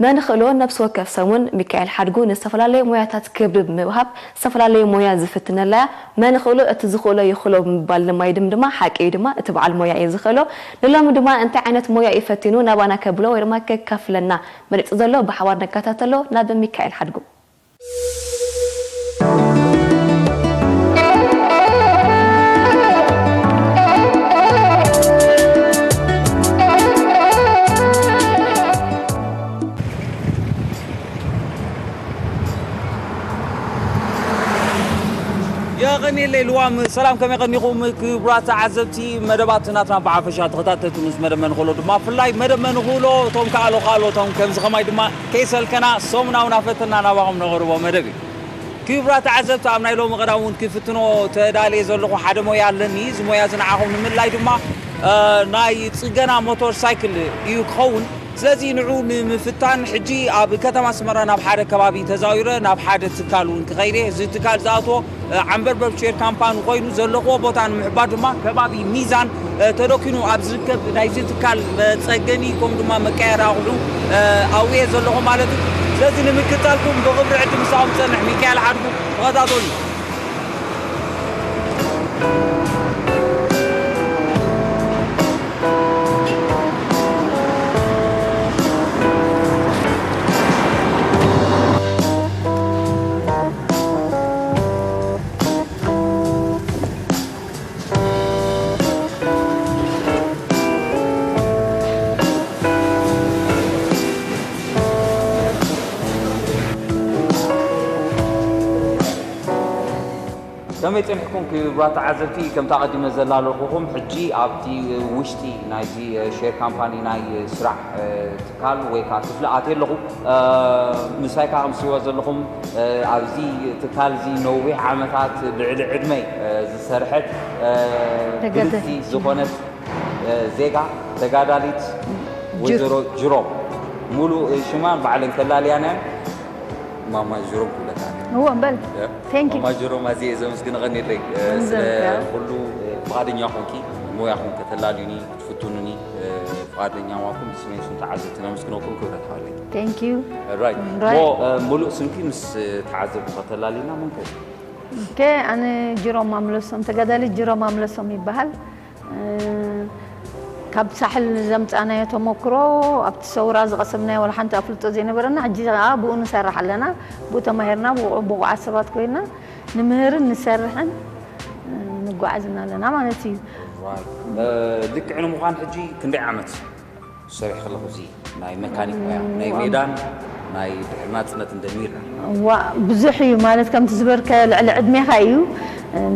መንኽእሎ ነብሲ ወከፍ ሰሙን ሚካኤል ሓድጉ ንዝተፈላለዩ ሞያታት ክብሪ ብምሃብ ዝተፈላለዩ ሞያ ዝፍትነላ እያ። መንኽእሎ እቲ ዝኽእሎ ይኽእሎ ብምባል ድማ ይድምድማ። ሓቂ እዩ ድማ፣ እቲ በዓል ሞያ እዩ ዝኽእሎ። ንሎሚ ድማ እንታይ ዓይነት ሞያ እዩ ፈቲኑ ናባና ከብሎ ወይ ድማ ከካፍለና መሪጹ ዘሎ ብሓባር ነከታተሎ። ናብ ሚካኤል ሓድጉ። የቐንየለይ ልዋም። ሰላም፣ ከመይ ቀኒኹም ክቡራት ተዓዘብቲ? መደባት ናትና ብሓፈሻ ተኸታተልቲ ምስ መደብ መንኽእሎ ድማ ብፍላይ መደብ መንኽእሎ እቶም ከኣሎ ከኣሎ እቶም ከምዚ ከማይ ድማ ከይሰልከና ሰሙናዊ ናፈተና ናባኹም ነቕርቦ መደብ እዩ። ክቡራት ተዓዘብቲ፣ ኣብ ናይ ሎሚ ቀዳም እውን ክፍትኖ ተዳልየ ዘለኹ ሓደ ሞያ ኣለኒ። እዚ ሞያ እዚ ንዓኹም ንምልላይ ድማ ናይ ጽገና ሞተር ሳይክል እዩ ክኸውን። ስለዚ ንዑ ንምፍታን ሕጂ ኣብ ከተማ ኣስመራ ናብ ሓደ ከባቢ ተዛዊረ ናብ ሓደ ትካል እውን ክኸይደ። እዚ ትካል ዝኣትዎ ዓምበርበር ሼር ካምፓኒ ኮይኑ ዘለኽዎ ቦታ ንምሕባር ድማ ከባቢ ሚዛን ተደኪኑ ኣብ ዝርከብ ናይዚ ትካል መፀገኒ ከምኡ ድማ መቀየሪ ኣቑሑ ኣብየ ዘለኹ ማለት እዩ። ስለዚ ንምክታልኩም ብኽብሪ ዕድል ምሳኹም ዝፀንሕ ሚካኤል ሓድጉ ተኸታተሉ። ከመይ ጸኒሕኩም ክቡራት ተዓዘብቲ? ከምቲ ኣቐዲመ ዘላለኹኹም፣ ሕጂ ኣብቲ ውሽጢ ናይዚ ሼር ካምፓኒ ናይ ስራሕ ትካል ወይ ከኣ ክፍሊ ኣትየ ኣለኹ። ምሳይ ከኣ ከም ትሪእዋ ዘለኹም ኣብዚ ትካል እዚ ነዊሕ ዓመታት ልዕሊ ዕድመይ ዝሰርሐት ብልጽቲ ዝኾነት ዜጋ ተጋዳሊት ወይዘሮ ጅሮም፣ ሙሉእ ሽማ ባዕለን ከላልያና እየን። ማማ ጅሮም ክብለካ እየ። እወ፣ በል። Thank you። ማማ ጅሮም፣ ኣዝየ እየ ዘመስግን። የቐንየለይ፣ እ፣ ስለ ኩሉ፣ እ፣ ፍቓደኛ ኮንኪ፣ ሞያኹም ከተላልዩኒ፣ ክትፍትኑኒ፣ እ፣ ፍቓደኛ ምዃንኩም ብስመይ ስም ተዓዘብቲ ነመስግነኩም። ክብረት ሃበለይ። Thank you። Right። Right። እሞ፣ እ፣ ሙሉእ ስምኪ ምስ ተዓዘብቲ ከተላልዩና፣ መን ከ? ኦኬ፣ ኣነ ጅሮም ኣምለሶም፣ ተጋዳሊት ጅሮም ኣምለሶም ይበሃል። እ፣ ካብ ሳሕል ዘምጻእናዮ ተመክሮ፣ ኣብቲ ሰውራ ዝቐሰምናዮ ዋላ ሓንቲ ኣፍልጦ ዘይነበረና፣ ሕጂ ኸኣ ብኡ ንሰርሕ ኣለና። ብኡ ተማሂርና፣ ብቑ-፣ ብቑዓት ሰባት ኮይንና፣ ንምህርን ንሰርሕን፣ እ፣ ንጓዓዝን ኣለና ማለት እዩ። Right። እ፣ ልክዕ ንምዃን ሕጂ ክንደይ ዓመት ሰሪሕ ከለኹ፣ እዚ ናይ መካኒክ ሞያ፣ ናይ ሜዳን ናይ ድሕሪ ናጽነትን ደሚርና? እዋ፣ ብዙሕ እዩ። ማለት ከምቲ ዝበልካዮ ልዕሊ ዕድሜኻ እዩ።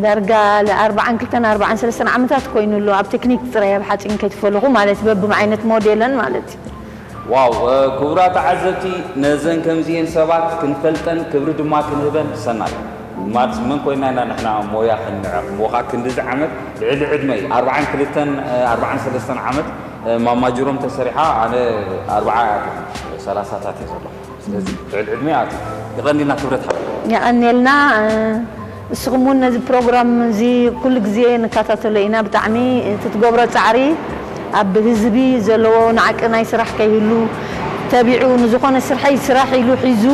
ዳርጋ ለ-፣ ኣርብዓን ክልተን ኣርብዓን ሰለስተን ዓመታት ኮይኑ ኣሎ፣ ኣብ ቴክኒክ ጥራይ ኣብ ሓጺን ከይትፈለኹ ማለት እዩ፣ በብም ዓይነት ሞዴለን ማለት እዩ። ዋው፣ እ፣ ክቡራት ተዓዘብቲ፣ ነዘን ከምዚኤን ሰባት ክንፈልጠን ክብሪ ድማ ክንህበን ሰናይ። ማለት መን ኮይና ኢና ንሕና ሞያ ክንዕቕ? እሞ ኸኣ ክንድዚ ዓመት ልዕሊ ዕድመይ፣ ኣርብዓን ክልተን፣ እ፣ ኣርብዓን ሰለስተን ዓመት፣ እ፣ ማማ ጅሮም ተሰሪሓ፣ ኣነ ኣርብዓ ሰላሳታት እየ ዘለኹ። ስለዚ ልዕሊ ዕድመይ ኣትዩ። የቐንየልና ክብረት ሓወይ። የቐንየልና፣ እ፣ እስኹም እውን ነዚ ፕሮግራም እዚ ኩሉ ግዜ ንከታተሎ ኢና። ብጣዕሚ እቲ ትገብሮ ጻዕሪ ኣብ ህዝቢ ዘለዎ ናዕቂ ናይ ስራሕ ከይህሉ ተቢዑ ንዝኾነ ስርሐይ ስራሕ ኢሉ ሒዙ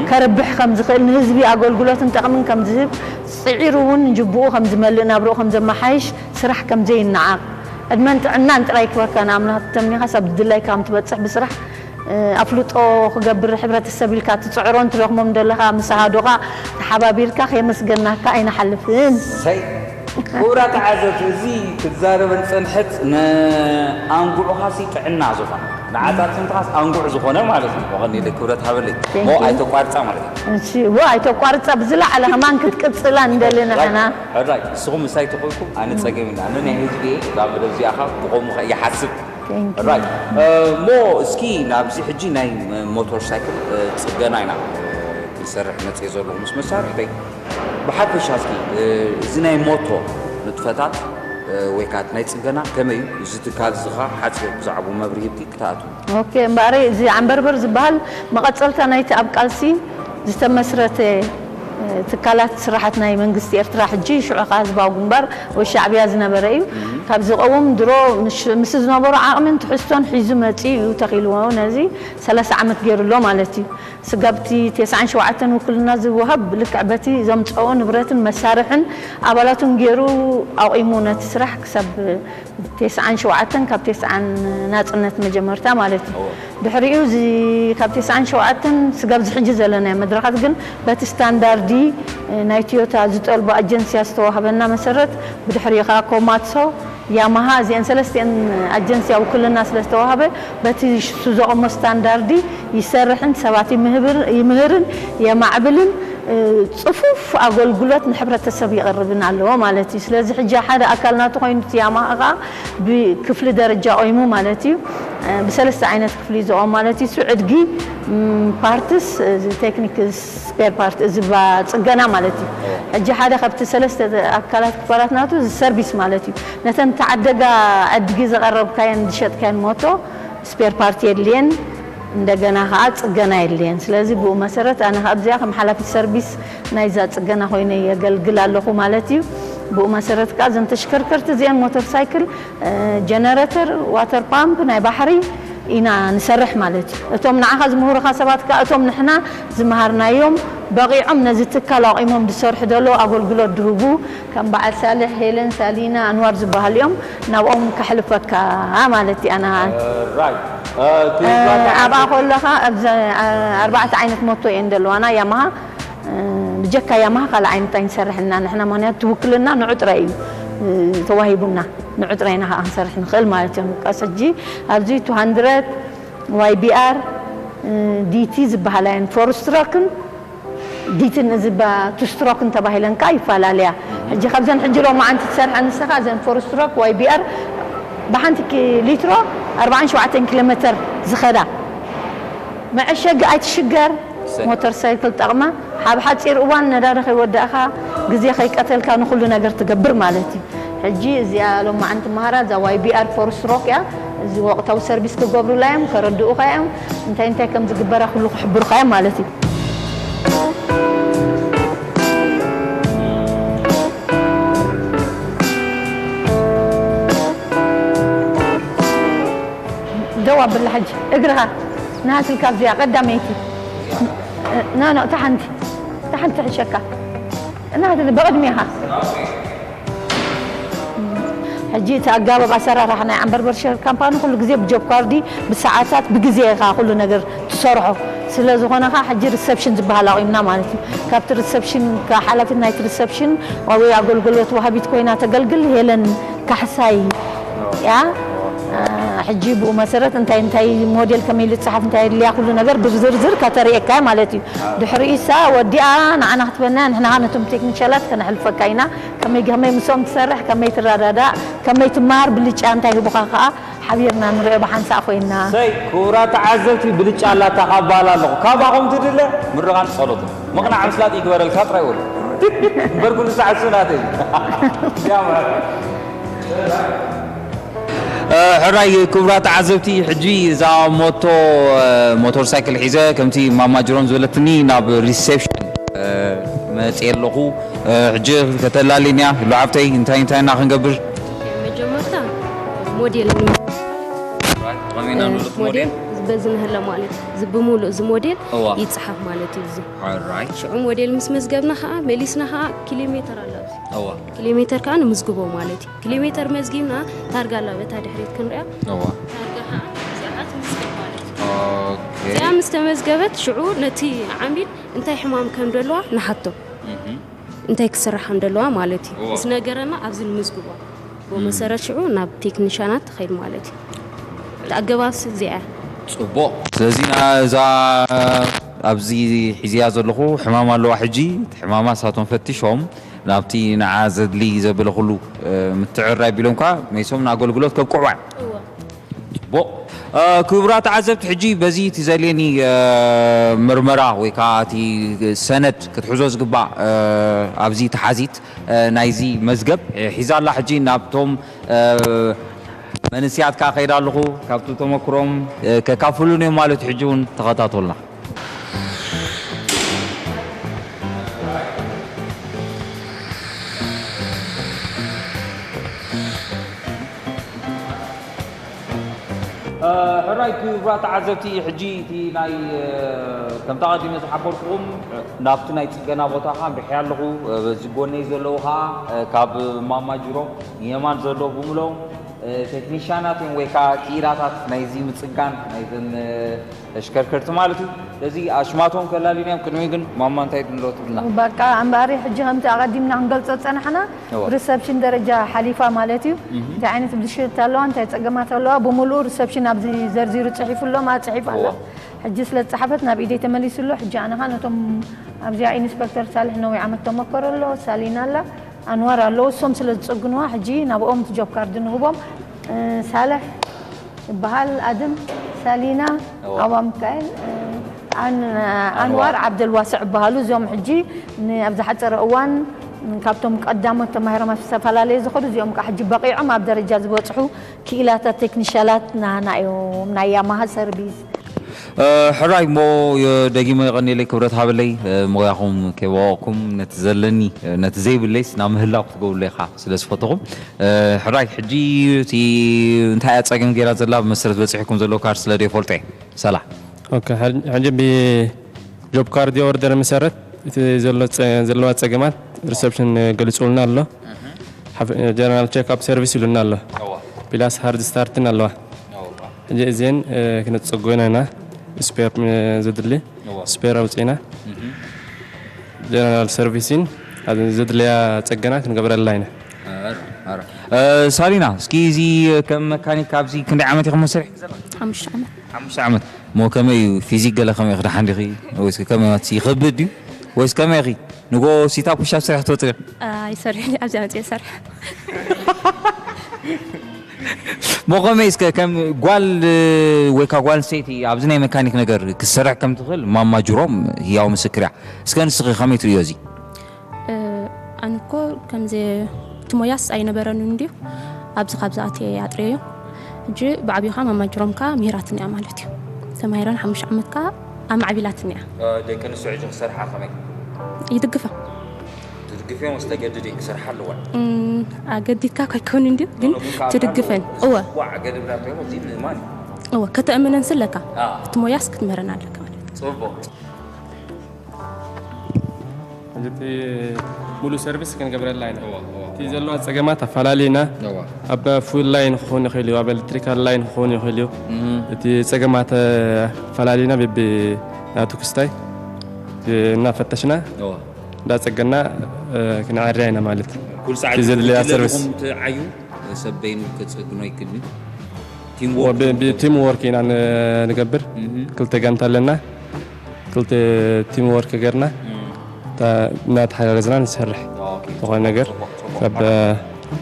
ከርብሕ ከም ዝኽእል፣ ንህዝቢ ኣገልግሎትን ጠቕምን ከም ዝህብ፣ ጽዒሩ እውን ንጅቡኡ ከም ዝመልእ፣ ናብርኡ ከም ዘመሓይሽ፣ ስራሕ ከም ዘይነዓቕ፣ ዕድመን ጥዕናን ጥራይ ክበካ ንኣምላኽ ተምኒኻስ ኣብ ድላይካ ከም ትበጽሕ ብስራሕ፣ እ፣ ኣፍልጦ ክገብር ሕብረተሰብ ኢልካ ትጽዕሮን ትደኽሞም ዘለኻ ምስ ኣሃዱኻ ተሓባቢርካ ከየመስገናካ ኣይንሓልፍን። ሰይ፣ ክቡራት ተዓዘብቲ፣ እዚ ክትዛረበን ጸንሐት ንኣንጉዕኻሲ ጥዕና ዝኾነ፣ ንዓጻጽምትኻስ ኣንጉዕ ዝኾነ ማለት እዩ። ወቐኒ ኢለ ክብረት ሃበለይ። Thank እሞ you። ኣይተቋርጻ ማለት እዩ። እሺ፣ እዎ፣ ኣይተቋርጻ፣ ብዝለዓለ ከማን ክትቅጽላ እንደሊ ንሕና። ሕራይ፣ ንስኹም ምሳይ ተኾይኩም ኣነ ጸገም ኢና። ኣነ ናይ ህዝቢ እየ፣ እዛ መደብ እዚኣ ኸኣ ብኸምኡ ኸ ይሓስብ። Thank you። ራይት። እ፣ እሞ እስኪ ናብዚ ሕጂ ናይ ም-፣ ሞተር ሳይክል፣ እ፣ ጽገና ኢና፣ እ፣ ክንሰርሕ መጽየ ዘለኹ ምስ መሳርሕተይ። ብሓፈሻ እስኪ፣ እ፣ እዚ ናይ ሞቶ ንጥፈታት፣ እ፣ ወይ ከኣ ናይ ጽገና ከመይ እዩ? እዚ ትካል እዚ ኸኣ ሓጺር ብዛዕባኡ መብርሂ ሂብኪ ክትኣትዊ። ኦኬ፣ እምበኣረይ እዚ ዓምበርበር ዝበሃል መቐጸልታ ናይቲ ኣብ ቃልሲ ዝተመስረተ ትካላት ስራሓት ናይ መንግስቲ ኤርትራ ሕጂ ሽዑ ከኣ ህዝባዊ ግንባር ወይ ሻዕብያ ዝነበረ እዩ። ካብ ዝቐውም ድሮ ምስ ዝነበሮ ዓቕምን ትሕዝቶን ሒዙ መጺኡ እዩ ተኺልዎ። ነዚ ሰላሳ ዓመት ገይሩ ኣሎ ማለት እዩ። ስጋብቲ ተስዓን ሸውዓተን ውክልና ዝወሃብ ልክዕ በቲ ዘምፀኦ ንብረትን መሳርሕን ኣባላቱን ገይሩ ኣቑሙ ነቲ ስራሕ ክሳብ ተስዓን ሸውዓተን ካብ ተስዓን ናፅነት መጀመርታ ማለት እዩ። ድሕሪኡ እዚ ካብ ተስዓን ሸውዓተን ስጋብ ዝሕጂ ዘለናዮ መድረኻት ግን በቲ ስታንዳርዲ ናይ ቶዮታ ዝጠልቦ ኣጀንስያ ዝተዋህበና መሰረት ብድሕሪኡ ከዓ ኮማትሶ ያማሃ እዚአን ሰለስቲአን ኣጀንስያ ውክልና ስለ ዝተዋህበ በቲ ዝዘቐሞ ስታንዳርዲ ይሰርሕን ሰባት ይምህብር- ይምህርን የማዕብልን ጽፉፍ ኣገልግሎት ንሕብረተሰብ ይቕርብን ኣለዎ ማለት እዩ። ስለዚ ሕጂ ሓደ ኣካል ናቱ ኮይኑ እቲ ያማሃ ከዓ ብክፍሊ ደረጃ ቆይሙ ማለት እዩ። ብሰለስተ ዓይነት ክፍሊ እዩ ዝቖም ማለት እዩ። እሱ ዕድጊ፣ ፓርትስ፣ ቴክኒክ፣ ስፔር ፓርት፣ እዚ ባ ፅገና ማለት እዩ። ሕጂ ሓደ ካብቲ ሰለስተ ኣካላት ክፋላት ናቱ እዚ ሰርቪስ ማለት እዩ። ነተን ተዓደጋ ዕድጊ ዘቐረብካየን ዝሸጥካየን ሞቶ ስፔር ፓርት የድልየን፣ እንደገና ከዓ ፅገና የድልየን። ስለዚ ብኡ መሰረት ኣነ ካብ እዚኣ ከም ሓላፊት ሰርቪስ ናይዛ ፅገና ኮይነ የገልግል ኣለኹ ማለት እዩ። ብኡ መሰረት ከዓ እዘን ተሽከርከርቲ እዚአን ሞተር ሳይክል፣ ጀነረተር፣ ዋተር ፓምፕ፣ ናይ ባሕሪ ኢና ንሰርሕ ማለት እዩ። እቶም ንዓኻ ዝምህሩኻ ሰባት ከዓ እቶም ንሕና ዝመሃርናዮም በቒዖም ነዚ ትካል ኣቑሞም ዝሰርሑ ዘለዉ ኣገልግሎት ድህቡ ከም በዓል ሳልሕ፣ ሄለን፣ ሳሊና፣ ኣንዋር ዝበሃሉ እዮም። ናብኦም ከሕልፈካ ማለት እዩ። ኣና ኣብኣ ከለኻ ኣብዚ ኣርባዕተ ዓይነት ሞቶ እየን ዘለዋና። ያማሃ ብጀካ ያማሃ ካልእ ዓይነት ኣይንሰርሕና ንሕና፣ ምክንያቱ ትውክልና ንዑ ጥራይ እዩ ተዋሂቡና። ንዑ ጥራይ ኢና ከዓ ክንሰርሕ ንኽእል ማለት እዮም። ቀስ ሕጂ ኣብዚ ቱ ሃንድረድ ዋይ ቢ ኣር ዲቲ ዝበሃላ እየን፣ ፎር ስትሮክን ዲትን እዚ ባ ቱ ስትሮክን ተባሂለን ከዓ ይፈላለያ። ሕጂ ካብዘን ሕጂ ሎማዓንቲ ትሰርሐ ንስኻ እዘን ፎር ስትሮክ ዋይ ቢ ኣር ብሓንቲ ኪ- ሊትሮ ኣርባዓን ሸውዓተን ኪሎ ሜትር ዝኸዳ መዐሸጊ ኣይትሽገር። ሞተር ሳይክል ጠቕማ ኣብ ሓፂር እዋን ነዳዲ ከይወዳእኻ ግዜ ከይቀተልካ ንኩሉ ነገር ትገብር ማለት እዩ። ሕጂ እዚኣ ሎማዓንቲ መሃራ እዛ ዋይ ቢ ኣር ፎር ስትሮክ እያ። እዚ ወቕታዊ ሰርቪስ ክገብሩላ እዮም፣ ከረድኡኻ እዮም፣ እንታይ እንታይ ከም ዝግበራ ኩሉ ክሕብሩኻ እዮም ማለት እዩ። ደው ኣብላ ሕጂ እግርኻ ናትልካ ኣብዚኣ ቀዳመይቲ ኖ ኖ እታ ሓንቲ እታ ሓንቲ ትሕሸካ ናትል ብቕድሜኻ። ሕጂ እቲ ኣጋባብ ኣሰራርሓ ናይ ዓምበርበር ሸር ካምፓኒ ኩሉ ግዜ ብጆብ ካርዲ ብሰዓታት ብግዜ ኢኻ ኩሉ ነገር ትሰርሖ። ስለ ዝኾነ ኸዓ ሕጂ ሪሰፕሽን ዝበሃል ኣቑምና ማለት እዩ። ካብቲ ሪሰፕሽን፣ ሓላፊት ናይቲ ሪሰፕሽን ወይ ኣገልግሎት ወሃቢት ኮይና ተገልግል ሄለን ካሕሳይ እያ። ሕጂ ብኡ መሰረት እንታይ እንታይ ሞዴል ከመይ ልፀሓፍ እንታይ የድልያ ኩሉ ነገር ብዝርዝር ከተርእየካ ማለት እዩ። ድሕሪኡ እሳ ወዲኣ ንዓና ክትበና ንሕና ነቶም ቴክኒሻላት ከነሕልፈካ ኢና። ከመይ ከመይ ምስኦም ትሰርሕ፣ ከመይ ትረዳዳእ፣ ከመይ ትመሃር፣ ብልጫ እንታይ ሂቡኻ ከኣ ሓቢርና ንሪኦ ብሓንሳእ ኮይንና። ሰይ ክቡራት ተዓዘብቲ ብልጫ ኣላታ ካብ በሃል ኣለኹ። ካባኹም ትድለ ምርቓን ጸሎት ምቕናዕ ምስላጥ ይግበረልካ ጥራይ በሉ። እምበር ኩሉ ሳዕ እሱ ናተይ እዩ። ያምራ። ሕራይ ክቡራት ተዓዘብቲ ሕጂ እዛ ሞቶ ሞተር ሳይክል ሒዘ ከምቲ ማማ ጅሮም ዝበለትኒ ናብ ሪሴፕሽን መፅየ ኣለኹ። ሕጂ ከተላልይን እያ። ሉዓብተይ እንታይ እንታይ ኢና ክንገብር? መጀመርታ ሞዴል ሞዴል በዚ ንህለ ማለት እዚ ብምሉእ እዚ ሞዴል እዋ። ይፅሓፍ ማለት እዩ። እዚ ሽዑ ሞዴል ምስ መዝገብና ከዓ መሊስና ከዓ ኪሎ ሜትር ኣላ ኣብዚ እዋ። ኪሎ ሜትር ከዓ ንምዝግቦ ማለት እዩ። ኪሎ ሜትር መዝጊብና ታርጋ ኣላ በታ ድሕሪት ክንሪኣ እዋ። ታርጋ ከዓ እዚኣ ትምዝገብ ማለት እዩ። ኦኬ። እዚኣ ምስ ተመዝገበት ሽዑ ነቲ ዓሚል እንታይ ሕማም ከም ደለዋ ንሓቶ እንታይ ክስራሕ ከም ደለዋ ማለት እዩ እዋ። ምስ ነገረና ኣብዚ ንምዝግቦ ብኡ መሰረት ሽዑ ናብ ቴክኒሻናት ትኸይድ ማለት እዩ። እቲ ኣገባብ ስ- እዚኣ እያ። ፅቡቕ። ስለዚ ና- እዛ ኣብዚ ሒዝያ ዘለኹ ሕማም ኣለዋ። ሕጂ እቲ ሕማማ ሳቶም ፈቲሾም ናብቲ ንዓ ዘድሊ ዘበለ ኩሉ ምትዕራይ ቢሎም ከዓ መይሶም ንኣገልግሎት ከብቅዕዋ። እዋ። ጽቡቕ። ክቡራት ተዓዘብቲ ሕጂ በዚ እቲ ዘልየኒ ምርመራ ወይ ከዓ እቲ ሰነድ ክትሕዞ ዝግባእ ኣብዚ ተሓዚት ናይዚ መዝገብ ሒዛ ኣላ። ሕጂ ናብቶም መንስያት ከዓ ከይዳ ኣለኹ ካብቲ ተመክሮም ከካፍሉን እዮም ማለት እዩ። ሕጂ እውን ተኸታተሉና። ሕራይ ክቡራት ተዓዘብቲ፣ ሕጂ እቲ ናይ ከምታ ቀዲመ ዝሓበርኩኹም ናብቲ ናይ ፅገና ቦታ ከዓ ምርሕያ ኣለኹ። በዚ ጎነይ ዘለዉ ከዓ ካብ ማማ ጅሮም ንየማን ዘለዉ ብምሎም ቴክኒሻናት እዮም ወይ ከዓ ክኢላታት ናይዚ ምፅጋን ናይዘን ተሽከርከርቲ ማለት እዩ። ስለዚ ኣሽማቶም ከላልዩና እዮም። ቅድሚ ግን ማማ እንታይ ድንሎ ትብልና? በቃ እምበኣሪ ሕጂ ከምቲ ኣቐዲምና ክንገልጾ ዝጸናሕና እዋ። ሪሰፕሽን ደረጃ ሓሊፋ ማለት እዩ። እንታይ ዓይነት ብልሽት ኣለዋ፣ እንታይ ጸገማት ኣለዋ፣ ብምሉኡ ሪሰፕሽን ኣብዚ ዘርዚሩ ጽሒፉ ኣሎ፣ ጽሒፋ ኣላ። እዋ። ሕጂ ስለ ዝጸሓፈት ናብ ኢደይ ተመሊሱ ኣሎ። ሕጂ ኣነ ኸኣ ነቶም ኣብዚኣ ኢንስፐክተር ሳልሕ ነዊሕ ዓመት ተመከሮ ኣሎ፣ ሳሊና ኣላ፣ ኣንዋር ኣለዉ። እሶም ስለ ዝጽግንዋ ሕጂ ናብኦም እቲ ጆብ ካርድ ንህቦም። እ፣ ሳልሕ ይበሃል፣ ኣድም፣ ሳሊና፣ እዋ። ኣባ ሚካኤል፣ እ፣ ኣን-፣ ኣንዋር። ኣንዋር ዓብደልዋስዕ ይበሃሉ። እዚኦም ሕጂ ን-፣ ኣብ ዝሓጸረ እዋን ካብቶም ቀዳሞት ተማሂሮም ኣብ ዝተፈላለየ ዝኸዱ፣ እዚኦም ከዓ ሕጂ በቒዖም ኣብ ደረጃ ዝበጽሑ ክኢላታት ቴክኒሻላት ናና እዮም፣ ናይ ያማሃ ሰርቪስ። እ፣ ሕራይ እሞ፣ የ-፣ ደጊመ የቐንየለይ፣ ክብረት ሃበለይ፣ እ፣ ሞያኹም ከይወቐቕኩም ነቲ ዘለኒ፣ እ፣ ነቲ ዘይብለይስ ናብ ምህላው ክትገብሩለይ ኢኻ ስለ ዝፈተኹም። እ፣ ሕራይ፣ ሕጂ እቲ እንታይ እያ ጸገም ገይራ ዘላ ብመሰረት በጺሕኩም ዘለዉ ካርድ ስለ ዘይፈልጦ እየ። ሰላም። ኦኬ፣ ሕር-፣ ሕጂ ብጆብ ካርድ ኦርደር መሰረት እቲ ዘሎ ጸ-፣ ዘለዋ ጸገማት ሪሰፕሽን ገሊጹልና ኣሎ። ሓፍ-፣ ጀነራል ቼክኣፕ ሰርቪስ ኢሉና ኣሎ። እዋ። ፕላስ ሃርድ ስታርትን ኣለዋ። እዋ። ሕጂ እዚአን፣ እ፣ ክነጸግወን ኢና። ስፔር፣ እ፣ ዘድሊ እዋ። ስፔር ኣውጺእና። እህ። ጀነራል ሰርቪሲን ኣብ ዘድልያ ጸገና ክንገብረላ ኢና። ኣረ፣ ኣረ። እ፣ ሳሊና፣ እስኪ እዚ ከም መካኒክ ኣብዚ ክንደይ ዓመት ኢኹም መሰሪሕ ዘለኹም? ሓሙሽተ ዓመት። ሓሙሽተ ዓመት። እሞ ከመይ እዩ ፊዚክ ገለ ከመይ ክደሓን ዲኺ? ወይስ ከመይ ማለት ይኸብድ ድዩ? ወይስ ከመይ ኢኺ? ንጎ ሲታ ፑሽ ኣፕ ስራሕ ትወጥሪ? ኣይሰርሕን፣ ኣብዚ ኣመፅእ ሰርሕ። እሞ ከመይ እስከ ከም ጓል ወይ ካብ ጓል ኣንስተይቲ ኣብዚ ናይ መካኒክ ነገር ክትሰርሕ ከም ትኽእል ማማ ጅሮም ህያው ምስክር እያ። እስከ ንስኺ ከመይ ትርእዮ እዚ? እ፣ ኣነ እኮ ከምዚ እቲ ሞያስ ኣይነበረንን እንድዩ። ኣብዚ ካብዚ ኣትየ ኣጥረዮ። ሕጂ ብዓብዩ ከዓ ማማ ጅሮም ከዓ ምሂራትኒ እያ ማለት እዩ። ተማሂረን ሓሙሽተ ዓመት ከዓ ኣማዕቢላትኒ እያ። እ፣ ደቂ ኣንስትዮ ሕጂ ክሰርሓ ከመይ? ይድግፋ። ትድግፍዮን ወይስ ተገድድን ክሰርሓ ኣለወን? እም፣ ኣገዲድካ ከይኮን እንድዩ፣ ግን ኖ፣ ኖ፣ ግን ካብ ትድግፈን። ካልእ እወ። ዋዕ ገለ ብላ እንተይኮን፣ እዚ ምእማን እዩ። እወ፣ ከተእምነን ስለካ፣ አ። እቲ ሞያስ ክትምህረን ኣለካ ማለት እዩ። ጽቡቕ። ሕጂ እቲ ሙሉ ሰርቪስ ክንገብረላ ኢና። እወ፣ እወ። እቲ ዘለዋ ጸገማት ኣፈላሊና፣ እወ። ኣብ ፉል ላይን ክኸውን ይኽእል እዩ፣ ኣብ ኤሌክትሪካል ላይን ክኸውን ይኽእል እዩ። እም። እቲ ጸገማት ኣፈላሊና በቢ ናቱ ክስታይ እናፈተሽና፣ እወ። እንዳጸገና፣ እ፣ ክንዓርያ ኢና ማለት። ኩሉ ሰዓት እቲ ዘድልያ ጉጅለ ሰርቪስ። ኢኹም ትዓዩ፣ ሰብ በይኑ ክጽግኖ ይክእል እዩ። ቲም ወ-፣ ወርክ ብ-፣ ብ-፣ ቲም ወርክ ኢና ን-፣ ንገብር። እህ። ክልተ ጋንታ ኣለና። ክልተ ቲም ወርክ ገርና እም። ታ-፣ እናተሓጋገዝና ንሰርሕ። ኦኬ። ዝኾነ ነገር ጽቡቕ፣ ጽቡቕ። ካብ፣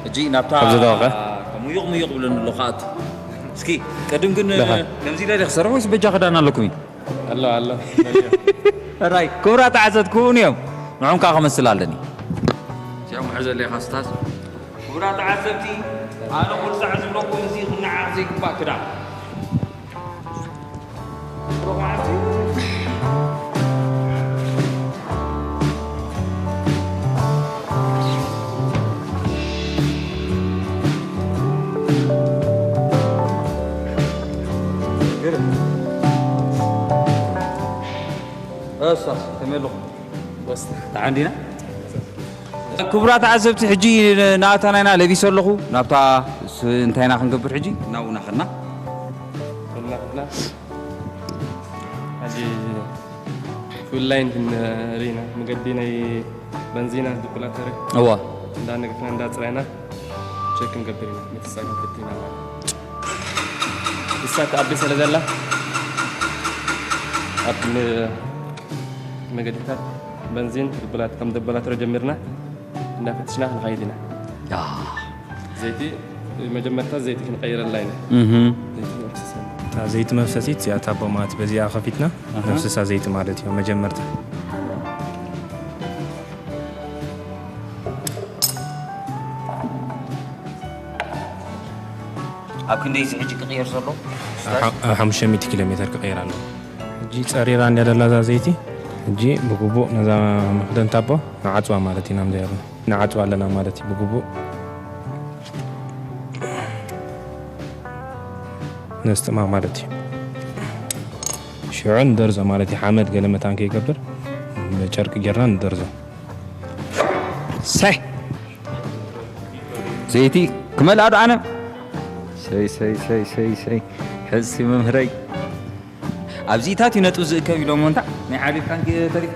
ሕጂ ናብታ ካብ ዝደቐቐ። ሙዩቕ ሙዩቕ ብለኒ ኣሎ ከኣቱ። እስኪ ቅድም ግን ደኻ። ከምዚ ኢለ ድየ ክሰርሕ ወይስ በጃ ክዳን ኣለኩም እዩ? ኣሎ፣ ኣሎ። ሕራይ፣ ክቡራት ተዓዘብቲ ክህቡኒ እዮም። ንዖም ከዓ ክመስል ኣለኒ። እዚኦም ሕዘለይ ኻስታዝ። ክቡራት ተዓዘብቲ፣ ኣነ ኩሉ ሳዕ ዝብለኩም እዚ ክነዓቕ ዘይግባእ ክዳን። እሳስ ከመይ ኣለኹም? ወስታ። ደሓን ዲና? ክቡራት ተዓዘብቲ፣ ሕጂ ንኣታና ኢና ለቢሰ ኣለኹ። ናብታ ስ-፣ እንታይ ኢና ክንገብር ሕጂ? ናብኡ ናኸድና። ናኸድና። ሕጂ ፉል ላይን ክንርኢ ኢና። መገዲ ናይ በንዚና ዝብላ ተረ። እዋ። እንዳነግፍና እንዳጽረና ቸክ ክንገብር ኢና። ምትሳግ ክንፍትን ኢና ማለት። ንሳ ትኣቢ ስለ ዘላ ኣብ ን-፣ መገድታት በንዚን ዝብላት ከም ዘበላትሮ ጀሚርና እንዳፈተሽና ክንኸይድ ኢና። ያ። ዘይቲ መጀመርታ ዘይቲ ክንቀይረላ ኢና። እህ። ዘይቲ ነፍስሳ። እታ ዘይቲ መፍሰሲት እዚኣ ታቦ ማለት በዚኣ ከፊትና ኣሃ። ነፍስሳ ዘይቲ ማለት እዩ መጀመርታ። ኣብ ክንደይ እዚ ሕጂ ክቕየር ዘሎ? ኣብ ሓ-፣ ኣብ ሓሙሽተ ሚእቲ ኪሎ ሜትር ክቕየር ኣለዎ። ሕጂ ጸሪራ እንድያ ደላ እዛ ዘይቲ። ሕጂ ብግቡእ ነዛ መኽደን ታቦ ንዓጽዋ ማለት ኢና፣ ንዓጽዋ ኣለና ማለት እዩ ብግቡእ። ነስጥማ ማለት እዩ። ሽዑ ንደርዞ ማለት እዩ። ሓመድ ገለ መታን ከይገብር ብጨርቂ ጌርና ንደርዞ። ሰይ ዘይቲ ክመልኣ ዶ ኣነ? ሰይ ሰይ ሰይ ሰይ ሰይ ሕዝሲ መምህረይ ኣብዚታት እዩ ነጥቢ ዝእከብ ኢሎሞ እንታ ናይ ዓሊፍካ እንኪ ተሪፍካ።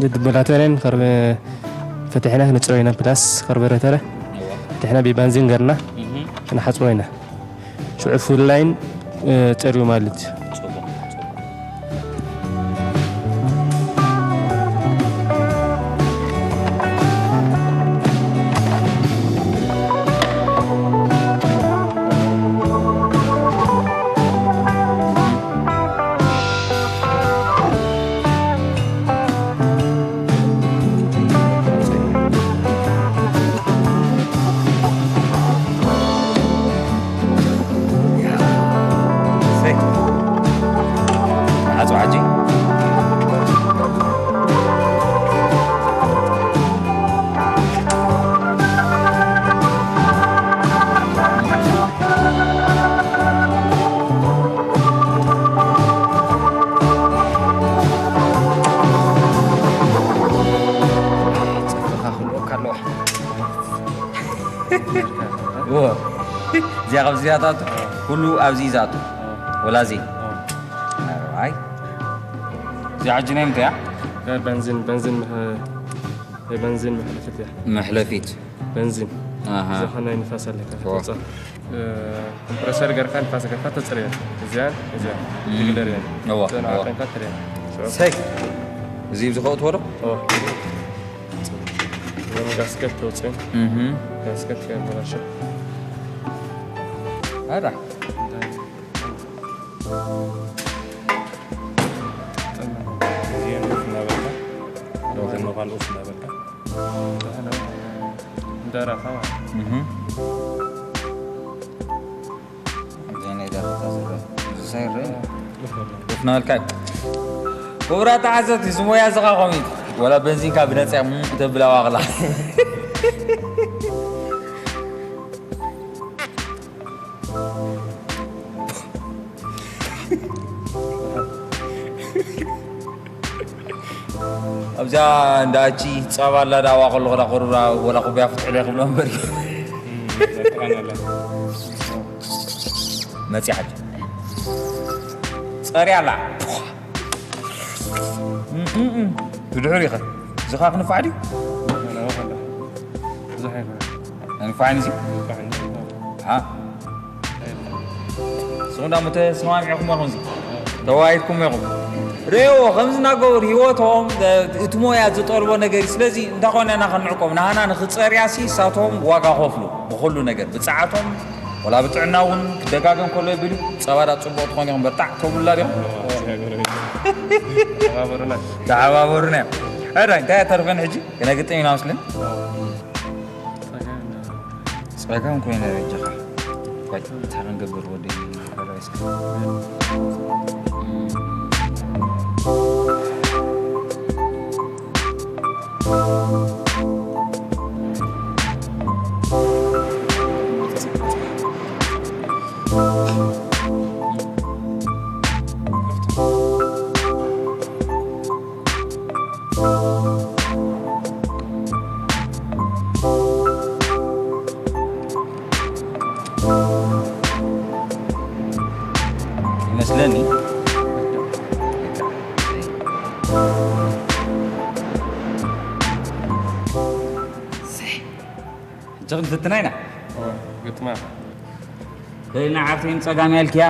ንድበላተረን ከርበ ፈትሕና ክንጽሮ ኢና ፕላስ ከርበረተረ ፈትሕና ብባንዚን ገርና ክንሓጽሮ ኢና። ሽዑ ፍላይን ጸርዩ ማለት እዩ። እዚኣ ካብዚኣታቱ ኩሉ ኣብዚ እዩ ዝኣቱ። ወላ እዚ ኣይ እዚኣ ሕጂ ናይ ምንታይ እያ? በንዚን በንዚን መሐ- በንዚን መሕለፊት እያ። መሕለፊት በንዚን ኣሃ። እዛ ኸናይ ንፋስ ኣለካ ፎ። ትወፅእ ኮምፕረሰር ገርካ ንፋስ ገርካ ተፅርዮ። እዚኣን እዚኣን ትግደር እየን እዋ፣ እተን እዋ። ኣቅሪንካ ትርያ። ሰይ እዚ ብዚ ከእትዎ ዶ? እዞም ጋስከት ተወፅእን እህ። ጋስከት ከበላሸ ኣራ እዚአን ኡፍ እናበልካ ዶዘ መባል ኡፍ እናበልካ እንጀራ ከማ እህ። እዚአን ናይ ዳርታ ዝረ ዝሳይረ ኡፍ እናበልካ ክቡራት ተዓዘብቲ እዚ ሞያ ዝኻ ኮሚት ወላ በንዚንካ ብነፅያ ተብላ ዋቕላ ኣብዛ እንዳ ኣቺ ጸባ ኣላ ዳዋ ከሎ ከዳ ኮሩራ ወላ ኩብያ ፍትሕ ለይ ክብሎ እምበር መጽያ ሓጅ ጸርያ ኣላ ብድሕር ኢኸ ዝኻ ክንፋዕ ድዩ ብዙሕ ኣይኮነ ኣይንፋዕን እዚ ንፋዕ እንጂ ንስኹም ዳ ተሰማሚዕኹም ኢኹም እዚ ተዋሂድኩም ኢኹም ሬዎ ከምዚ እናገበሩ ህይወቶም እቲ ሞያ ዝጠልቦ ነገር እዩ ስለዚ እንታይ ኮነ ኢና ክንዕቆም ናሃና ንክፀርያሲ እሳቶም ዋጋ ከፍሉ ብኩሉ ነገር ብፀዓቶም ወላ ብጥዕና እውን ክደጋገም ከሎ የብሉ ፀባዳ ፅቡቅ ትኾን ኢኹም በርጣዕ ተብሉላ ዲኹም ተሓባበሩና እዮም ዕራይ እንታይ ተርፈን ሕጂ ክነግጥም ኢና መስለን ጸገም ኮይነ በጃኻ ቆይ እንታይ ክንገብር ወደይ ፈራይስ ይመስለኒ ሕጂ ክንፍትና ኢና ግጥማ ከይና ዓርተይን ጸጋም ያልክያ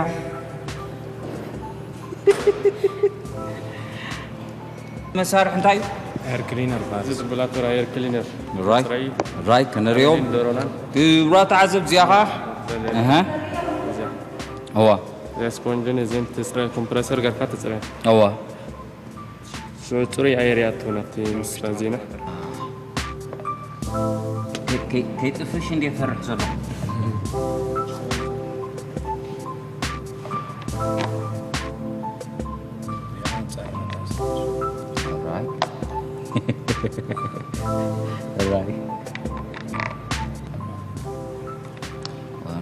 መሳርሒ እንታይ እዩ? ኤር ክሊነር ባስ። እዚ ብላቶር ኣየር ክሊነር ራይ ራይ ከነሪኦም ዶሮና ክብራ ተዓዘብ እዚኣ ኸዓ እህ እዋ ስፖንጅን እዚን ትፅረ፣ ኮምፕረሰር ገርካ ትፅረ። እዋ ሽዑ ፅሩይ ኣየር ይኣቱ ናብቲ ምስፋ ዜና። ከይጥፍሽ እንደ ፈርሕ ዘሎ።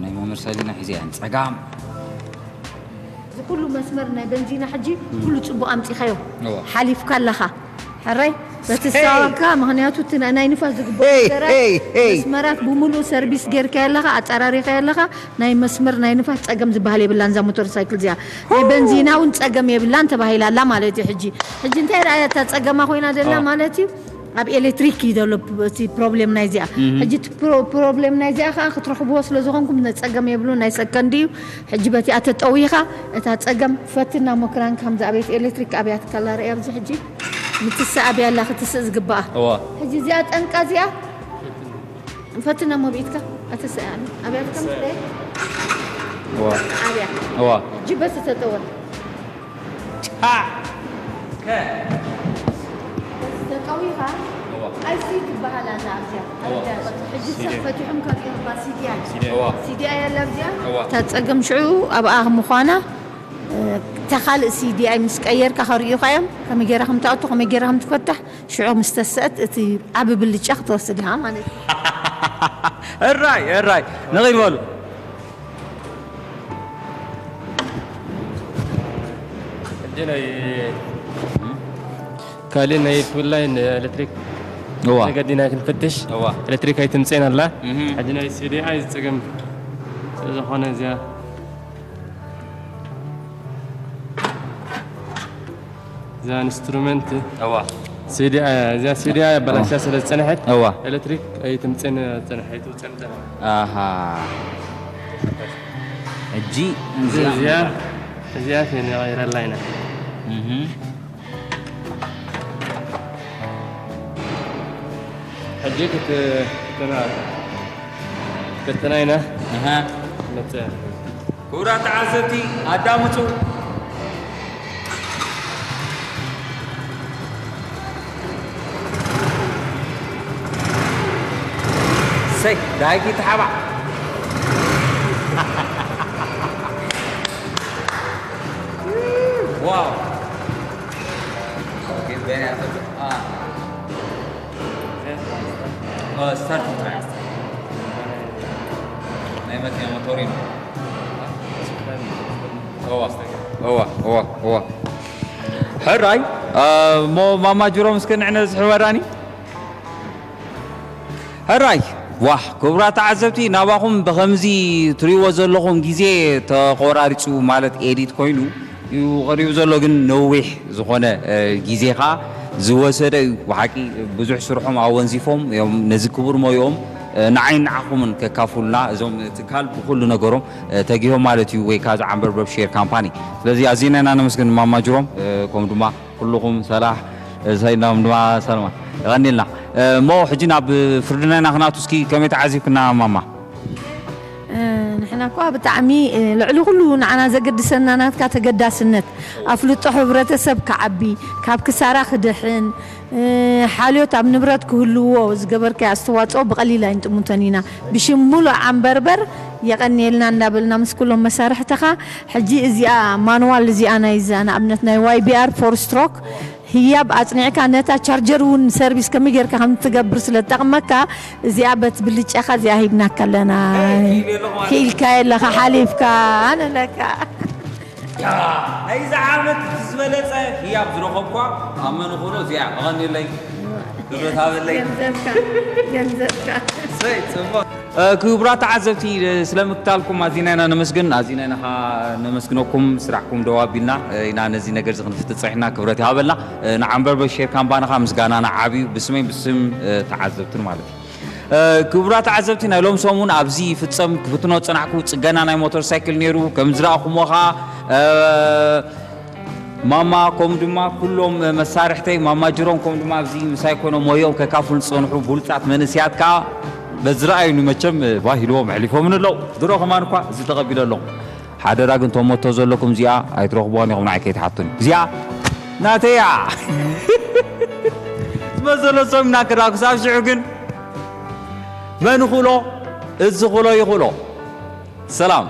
ናይ መምህር ሰሊና ሒዘ እያ ጸጋም። እዚ ኩሉ መስመር ናይ በንዚና ሕጂ ኩሉ ጽቡቕ ኣምጺኻዮ እዋ። ሓሊፍካ ኣለኻ። ሕራይ በቲ ዝሳዋካ ምክንያቱ እቲ ናይ ናይ ንፋስ ዝግበሩ ሄይ፣ ነገራት ሄይ፣ ሄይ። መስመራት ብምሉእ ሰርቪስ ጌርካ ኣለኻ ኣጠራሪኻ ኣለኻ። ናይ መስመር ናይ ንፋስ ጸገም ዝበሃል የብላን እዛ ሞተር ሳይክል እዚኣ። ናይ በንዚና እውን ጸገም የብላን ተባሂላ ኣላ ማለት እዩ። ሕጂ ሕጂ እንታይ ረኣያ እታ ጸገማ ኮይና ዘላ ኦ። ማለት እዩ። ኣብ ኤሌክትሪክ እዩ ዘሎ እቲ ፕሮብሌም ናይ እዚኣ። ሕጂ እቲ ፕሮ- ፕሮብሌም ናይ እዚኣ ከዓ ክትረኽብዎ ስለ ዝኾንኩም ነ- ጸገም የብሉ ናይ ሰከንድ እዩ። ሕጂ በቲኣ ተጠዊኻ እታ ጸገም ፈትና ሞክራን ከምዚ ኣቤት ኤሌክትሪክ ኣብያት ካላ ርያ ኣብዚ ሕጂ ምትስእ ኣብያ ኣላ ክትስእ ዝግባኣ። እዋ ሕጂ እዚኣ ጠንቃ እዚኣ ፈትና ሞቢትካ ኣተስእ ኣብያትካ ምስ እዋ ኣብያ እዋ ሕጂ በቲ ተጠወል ቻ ከ ተጠዊኻ ኣይሲ ትበሃል ኣላ ኣብዚኣ ኣብዚኣ ሕጂ ሰብ ፈቲሖም ከሪኦም ባ ሲዲያ እዋ ሲዲያ ያላ ኣብዚኣ እዋ እታ ጸገም ሽዑ ኣብኣ ምዃና እታ ካልእ ሲዲኣይ ምስ ቀየርካ ከርእዩኻ እዮም ከመይ ገይራ ከም ትኣቱ ከመይ ገይራ ከም ትፈታሕ ሽዑ ምስ ተሰአት እቲ ዓቢ ብልጫ ክትወስድ ኢኻ ማለት እዩ እራይ እራይ ንኽድ በሉ ሕጂ ናይ ካልእ ናይ ፍላይ ኤሌክትሪክ እዋ ተገዲና ክንፈትሽ እዋ ኤሌክትሪክ ኣይትምፅእን ኣላ እህ ሕጂ ናይ ሲዲኣይ ዝፀገም ስለዝኾነ እዚኣ እዛ ኢንስትሩመንት እዋ ሲዲ እዚኣ ሲዲ ኣበላሽያ ስለ ዝፀንሐት እዋ ኤሌክትሪክ ኣይትምፅን ፀንሐ ኣይትውፅን ፀንሐ ኣሃ ሕጂ እዚኣ እዚኣ ከይንቐይረላ ኢና እህ ሕጂ ክትፈትና ፈትና ኢና እህ መፅእ ክቡራት ተዓዘብቲ ኣዳምፁ ሰይ ዳይኪ ተሓባእ ዋው ስታርት ናይ መኪና ሞቶር እዩ እዋ እዋ እዋ እዋ ሕራይ እሞ ማማ ጅሮም እስከ ንዕነ ዝሕበራኒ ሕራይ ዋህ ክቡራት ተዓዘብቲ ናባኹም ብኸምዚ ትሪእዎ ዘለኹም ግዜ ተቆራሪፁ ማለት ኤዲት ኮይኑ እዩ ቀሪቡ ዘሎ ግን ነዊሕ ዝኾነ ግዜ ኸዓ ዝወሰደ እዩ ብሓቂ ብዙሕ ስርሖም ኣወንዚፎም እዮም ነዚ ክቡር ሞይኦም ንዓይ ንዓኹምን ከካፍሉና እዞም ትካል ብኩሉ ነገሮም ተጊሆም ማለት እዩ ወይ ከዓ ዝዓንበርበብ ሼር ካምፓኒ ስለዚ ኣዚና ኢና ነመስግን ማማ ጅሮም ከም ድማ ኩልኹም ሰላሕ ሰይድናም ድማ ሰልማ ይቐኒልና እሞ ሕጂ ናብ ፍርድና ኢና ክናቱ እስኪ ከመይ ተዓዚብክና ማማ ንሕና እኳ ብጣዕሚ ልዕሊ ኩሉ ንዓና ዘገድሰና ናትካ ተገዳስነት ኣፍልጦ ሕብረተሰብ ክዓቢ ካብ ክሳራ ክድሕን ሓልዮት ኣብ ንብረት ክህልዎ ዝገበርካዮ ኣስተዋፅኦ ብቐሊል ኣይንጥምቶን ኢና ብሽም ሙሉእ ዓንበርበር የቐንየልና እንዳበልና ምስ ኩሎም መሳርሕትኻ ሕጂ እዚኣ ማንዋል እዚኣ ናይ እዛ ንኣብነት ናይ ዋይ ቢ ኣር ፎር ስትሮክ ህያብ ኣጽኒዕካ ነታ ቻርጀር እውን ሰርቪስ ከመይ ጌርካ ከም ትገብር ስለ ትጠቕመካ እዚኣ በት ብልጫኻ እዚኣ ሂብናካ ኣለና ክኢልካ የለኻ ሓሊፍካ ንብለካ ናይዚ ዓመት ዝበለፀ ህያብ ዝረኸብኳ ኣብ መን ኾኖ እዚኣ ኣቐኒለይ ክብረት ሃበለይ ገንዘብካ ገንዘብካ ክቡራት ተዓዘብቲ ስለምክታልኩም ኣዚና ኢና ነመስግን ኣዚና ኢና ነመስግነኩም ስራሕኩም ደው ኣቢልና ኢና ነዚ ነገር እዚ ክንፍትፀ ሒና ክብረት ይሃበልና ንዓንበርበ ሼር ካምባንኻ ምስጋናና ዓብዩ ብስመይ ብስም ተዓዘብትን ማለት እዩ ክቡራት ተዓዘብቲ ናይ ሎም ሰሙን ኣብዚ ፍፀም ክፍትኖ ፅናሕኩ ፅገና ናይ ሞተር ሳይክል ነይሩ ከም ዝረኣኹሞ ኸዓ ማማ ከምኡ ድማ ኩሎም መሳርሕተይ ማማ ጅሮም ከምኡ ድማ ኣብዚ ምሳይ ኮኖም ወዮም ከካፍሉ ዝፀንሑ ብሉፃት መንእስያት ከዓ በዚ ረኣዩኒ መቸም ባህ ኢልዎም ኣሕሊፎምን ኣለዉ ድሮ ከማን እኳ እዚ ተቐቢለ ኣለኹ ሓደራ ግን፣ ቶሞቶ ዘለኩም እዚኣ ኣይትረኽብዋን ኢኹም፣ ንዓይ ከይትሓቱኒ። እዚኣ ናተያ። ዝመሰሎ ሰሙና ክራኩስ፣ ኣብ ሽዑ ግን መን ይኽእሎ? እዚ ክእሎ ይኽእሎ። ሰላም።